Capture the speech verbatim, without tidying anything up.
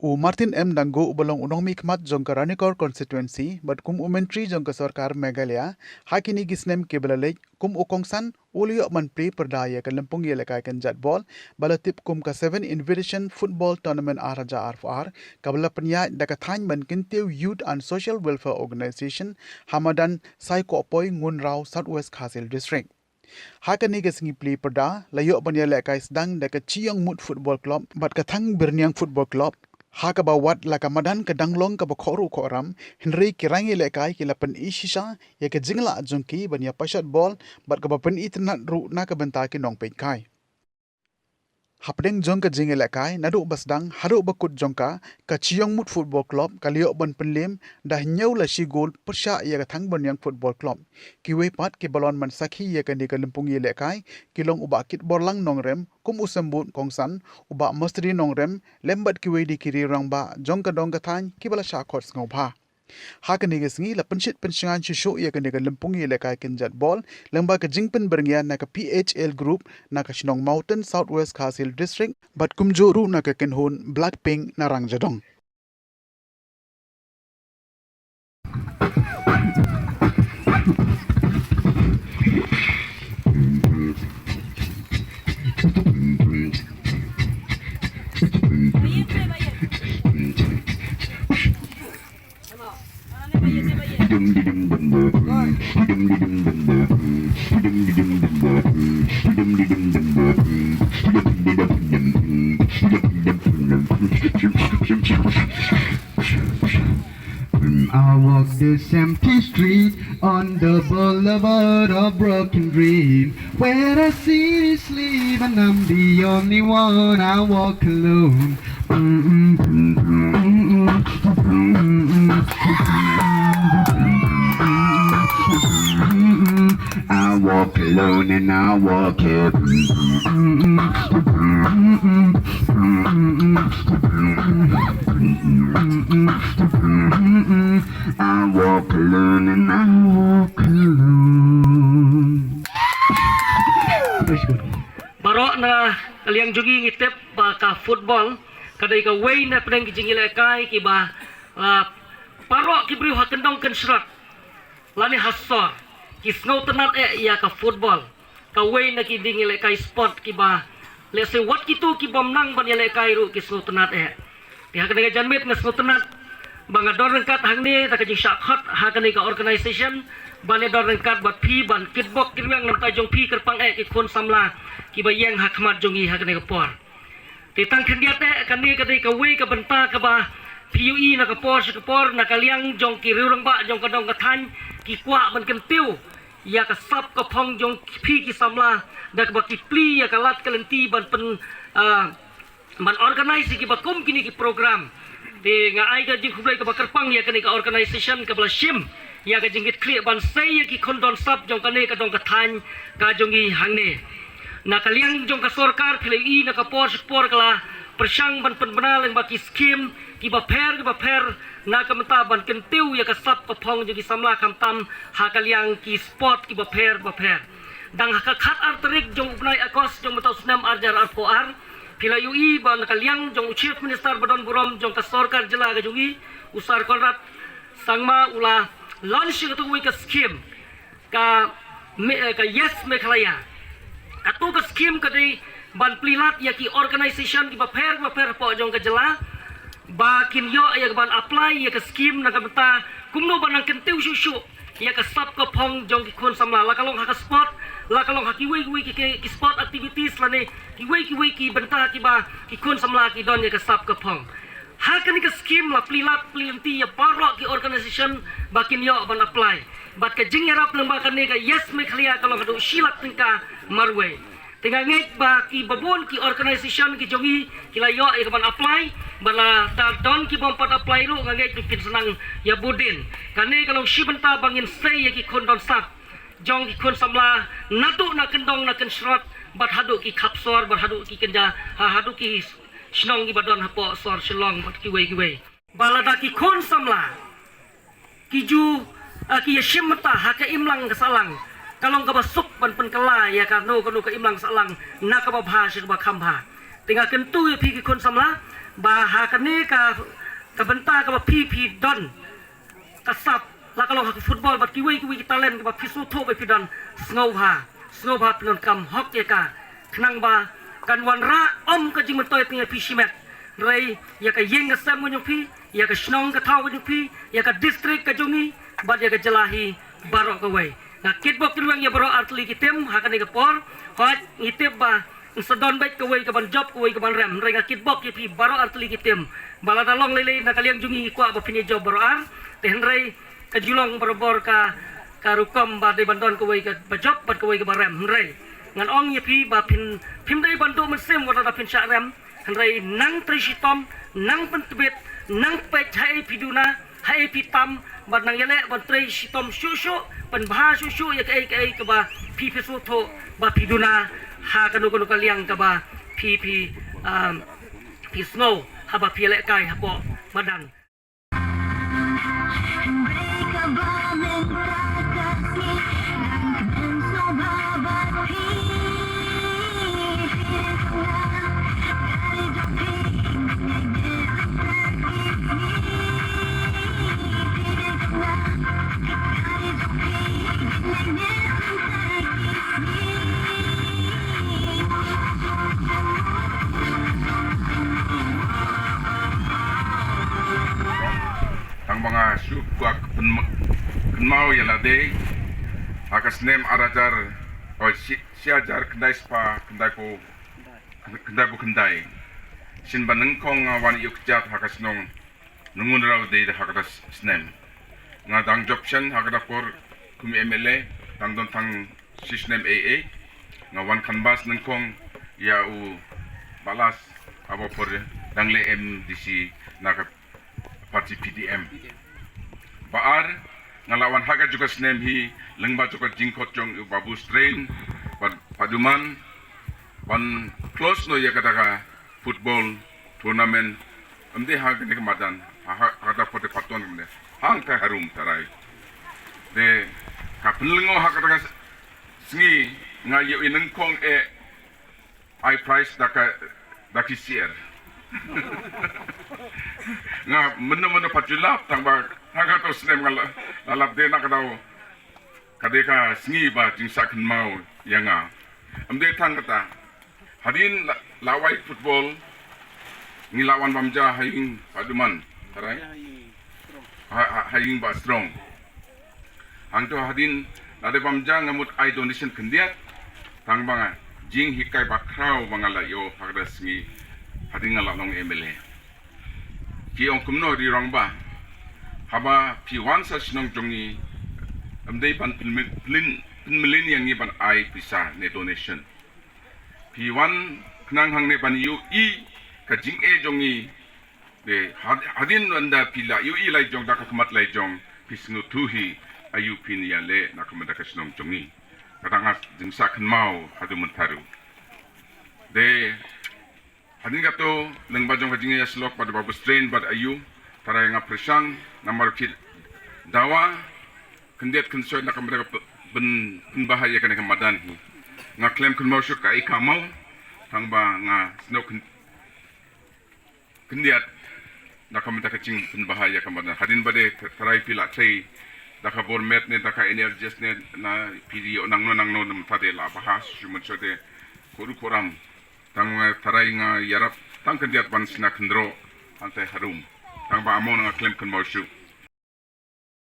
U Martin M Dangu uba long u nongmihkhmat jong ka Ranikor Constituency bad kum u Myntri jong ka Sorkar Meghalaya ha kine ki snem kiba la leit, kum u kongsan u la ïoh ban plie pyrda ïa ka lympung ïalehkai kynjat bol ba la tip kum ka Seven Invitation Football Tournament ar hajar arphew ar, kaba la pynïaid da ka thaiñ ban kyntiew Youth and Social Welfare Organisation ha madan Saikwapoi, Ngunraw, South West Khasi Hills District. Ha kane ka sngi plie pyrda la ïoh ban ïalehkai sdang da ka Chiongmut Football Club bad ka Thangbyrniang Football Club. Ha kaba wat la ka madan ka dang long kaba khohruh khohram, hynrei ki rangïalehkai ki la pyni shisha ïa ka jinglah jong ki ban ïa pashat bol bad kaba pyni tynnat ruh na ka bynta ki nongpeitkai. Hapdeng jong ka jingïalehkai naduh ba sdang haduh ba kut jong ka, ka Chiongmut Football Club ka la ïoh ban pynliem da hynñiew la shi gol pyrshah ïa ka Thangbyrniang Football Club. Kiwei pat kiba long ban sakhi ïa kane ka lympung ïalehkai ki long u Bah Kitborlang Nongrem kum u symbud kongsan, u Bah Mostri Nongrem lem bad kiwei de ki riew rangbah jong ka dong ka thaiñ kiba la shah khot sngewbha. Ha kane ka sngi la pynshit pynshngaiñ shuh shuh ïa kane ka lympung ïalehkai kynjat bol lyngba ka jingpynbyrngia na ka P H L Group na ka shnong Mawten, South West Khasi Hills District bad kumjuh ruh na ka kynhun Blackpink na Rangjadong. I walk this empty street on the boulevard of broken dream, where the city sleep and I'm the only one. I walk alone. I walk alone and I walk it. I walk alone and I walk alone. Baroh na ka liang jong ngi ngi tip ba ka football ka dei kawei na pdeng ki jingïalehkai kiba, ah, baroh ki briew ha kyndong kynshrot lane ha sor ki sngewtynnat eh ïa ka football. Kawei na ki jingïalehkai sport kiba lehse wat kito ki bym nang ban ïalehkai ruh ki sngewtynnat eh. Te ha kane ka janmiet nga sngewtynnat ba nga don ryngkat hangne da ka jingshah khot ha kane ka organisation ban ïadon ryngkat bad phi ban kitbok kitrwiang na ka bynta jong phi kyrpang eh ki khun samla kiba ïeng ha khmat jong ngi ha kane ka por. Te tang khyndiat eh kane ka dei kawei ka bynta kaba phi ïohi na ka por sha ka por na ka liang jong ki riew rangbah jong ka dong ka thaiñ ki kwah ban kyntiew ïa ka sap ka phong jong phi ki samla da kaba ki plie ïa ka lad ka lynti ban pyn, ah, ban organise ïa kiba kum kine ki program. Te nga ai ka jingkhublei kaba kyrpang ïa kane ka organisation kaba la shim ïa ka jingkitkhlieh ban sei ïa ki khun don sap jong kane ka dong ka thaiñ ka jong ngi hangne. Na ka liang jong ka sorkar phi la ïohi na ka por sha ka por ka la pyrshang ban pynbna lyngba ki skim kiba pher kiba pher na ka bynta ban kyntiew ïa ka sap ka phong jong ki samla khamtam ha ka liang ki sport kiba pher ba pher. Dang ha ka khatar tarik jong u bnai August jong mynta u snem ar hajar arphew ar, phi la ïohi ba na ka liang jong u Chief Minister ba don burom jong ka sorkar jylla ka jong ngi, u Sir Conrad Sangma, u la launch ïa katu kawei ka skim, ka me-, eh, ka Yes Meghalaya. Katu ka skim ka dei ban plie lad ïa ki organisation kiba pher ba pher hapoh jong ka jylla ba kin ïoh ïa ka ban apply ïa ka skim na ka bynta kumno ban nang kyntiew shuh shuh ïa ka sap ka phong jong ki khun samla, la ka long ha ka sport, la ka long ha kiwei kiwei ki, ki, ki sport activities lane kiwei kiwei ki bynta kiba ki khun samla ki don ïa ka sap ka phong. Ha kane ka skim la plie lad plie lynti ïa baroh ki organisation ba kin ïoh ban apply. Bad ka jingïarap lyngba kane ka Yes Meghalaya ka long haduh shi lak tyngka marwei. Te nga ngeit ba kiba bun ki organisation ki jong ngi ki la ïoh ïa ka ban apply, ba lada don ki bym pat apply ruh nga ngeit ba kin sa nang ïa bud dien. Kane ka long shi bynta ba ngin sei ïa ki khun don sap jong ki khun samla naduh na kyndong na kynshrot bad haduh ki khap sor bad haduh ki kynja, ha, haduh ki shnong kiba don hapoh sor Shillong bad kiwei kiwei. Ba lada ki khun samla ki ju, ah, ki ïashim bynta ha ka imlang ka sahlang, ka long kaba suk ban pynkylla ïa kano kano ka imlang ka sahlang na kaba bha sha kaba kham bha. Te nga kyntu ïa phi ki khun samla Ba ha kane ka, ka bynta kaba phi phi don ka sap la ka long ha ka football bad kiwei kiwei ki talent kaba phi sngewthuh ba phi don, sngewbha, sngewbha phi donkam hok ïa ka, khnang ba kan wanrah ym ka jingmyntoi tang ïa phi shimet, hynrei ïa ka ïing ka sem ka jong phi, ïa ka shnong ka thaw ka jong phi, ïa ka district ka jong ngi bad ïa ka jylla hi baroh kawei. Nga kitbok kyrweng ïa baroh artylli ki tim ha kane ka por. Hooid, ngi tip ba ngin sa don beit kawei kaban jop, kawei kaban rem, hynrei nga kitbok ïa phi baroh artylli ki tim ba lada long lei lei na ka liang jong ngi ngi kwah ba phin ïa jop baroh ar. Te hynrei ka ju long barabor ka, ka rukom ba dei ban don kawei kaba jop bad kawei kaba rem, hynrei ngan ong ïa phi ba phin, phim dei ban duh mynsiem wat lada phin shah rem, hynrei nang trei shitom, nang pyntbit, nang peit haei phi duna, haei phi tam, bad nang ïaleh ban trei shitom shuh shuh, pynbha shuh shuh ïa kaei kaei kaba phi phi sngewthuh ba phi duna ha kano kano ka liang kaba phi phi, um, phi sngew haba phi ïalehkai hapoh madan. Tang ba nga shu kwah pynma-, kynmaw ïa lade ha ka snem ar hajar, oh, shi, shi hajar khyndai spah khyndai phew, khyndai phew khyndai. Shin ba nyngkong nga wan ïuh kjat ha ka shnong Nongwynraw dei ha kata snem. Nga dang jop shen ha kata por kum M L A, dang don tang shi snem A A. Nga wan canvass nyngkong ïa u Balas, haba por dang leh M D C na ka party P D M. Ba ar, nga la wan ha ka juh ka snem hi lyngba jong ka jingkhot jong u Babu Strain bad Paduman ban close noh ïa kata ka football tournament, ym dei ha kane ka madan, ha, ha, ha kata por te pat don kumne, hangta harum tharai. Te ka pynlyngngoh ha kata ka sngi nga ïohi nyngkong eh ai prize da ka, da ki syiar. Nga mynno mynno pat ju lap, tang ba ha kato snem nga la, la lap de na ka daw. Ka dei ka sngi ba jingshah kynmaw ïa nga. Ym dei tang kata. Hadien la, la wai football, ngi la wan bam ja ha ïing Bah Duman, tharai? Ha, ha, ha ïing Bah Strong. Hangto hadien la dep bam ja nga mut ai donation khyndiat, tang ba nga jinghikai bakhraw ba nga la ïoh ha kata sngi hadien nga la long M L A. Ki ong kumno ri Rangbah, haba phi wan sha shnong jong ngi, ym dei ban pynmlien, pynmlien ïa ngi ban ai pisa ne donation. Phi wan khnang hangne ban ïohi ka jingeh jong ngi. Te had-, hadien ynda phi la ïohi la jong da ka khmat la jong, phi sngewthuh hi aïu phin ïaleh na ka bynta ka shnong jong ngi. Kata nga jingshah kynmaw haduh mynta ruh. Te hadien kato, lyngba jong ka jingïasyllok bad Babu Strain bad aïu, tharai nga pyrshang namar ki dawa khyndiat khynsoit na ka bynta ka pyn-, pynbha ïa kane ka madan hi. Nga khlem kynmaw shuh kaei ka maw, tang ba nga sngew khyn-, khyndiat na ka bynta ka jingpynbha ïa ka madan. Hadien ba dei tharai phi la trei da ka bor met ne da ka energies ne na phi ïoh nangno nangno, namar te la bha shuh mynshuwa te, khuru khuram. Tang nga tharai nga ïarap tang khyndiat ban shna khynroh hangtai harum. Tang ba amon nga khlem kynmaw shuh.